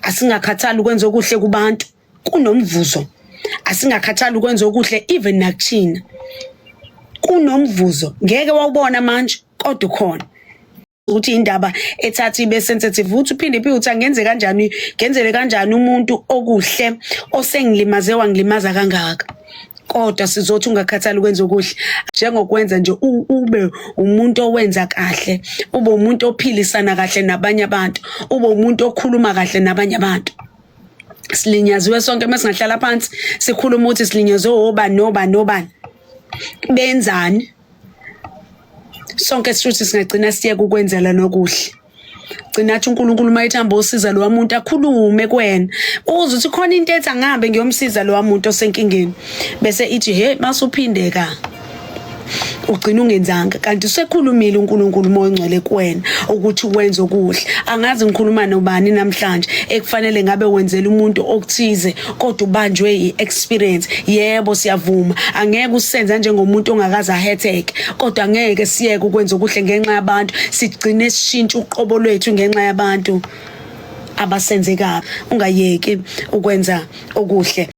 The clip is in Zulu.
Asingakhathali ukwenza okuhle kubantu, kunomvuzo. Asingakhathali ukwenza okuhle even nakuthina, kunomvuzo. Ngeke wawubona manje, kodwa ukhona. Ukuthi indaba ethatha ibe sensitive, uthi uphinde phinde uthi angenze kanjani, ngenzele kanjani umuntu okuhle osengilimaze wangilimaza kangaka. Kodwa sizothi ungakhathali ukwenza okuhle, njengokwenza nje ube umuntu owenza kahle, ube umuntu ophilisana kahle nabanye abantu, ube umuntu okhuluma kahle nabanye abantu. Silinyaziwe sonke. Masingahlala phansi sikhuluma ukuthi silinyazwe obani nobani nobani, benzani, sonke sishuthi singagcina siyeke ukwenzela nokuhle. Gcina athi uNkulunkulu uma ethamba osiza lowa muntu, akhulume kuwena, uze uthi khona into ethi angihambe ngiyomsiza lowa muntu osenkingeni, bese ithi he, masuphindeka ugcina ungenzanga, kanti usekhulumile uNkulunkulu uMoya oNgcwele kuwena ukuthi wenze okuhle. Angazi ngikhuluma nobani namhlanje ekufanele ngabe wenzela umuntu okuthize, kodwa ubanjwe i-experience. Yebo, siyavuma, angeke usenza njengomuntu ongakaze ahetheke, kodwa angeke siyeke ukwenza okuhle ngenxa yabantu, sigcine sishintsha uqobo lwethu ngenxa yabantu abasenze kabi. Ungayeki ukwenza okuhle.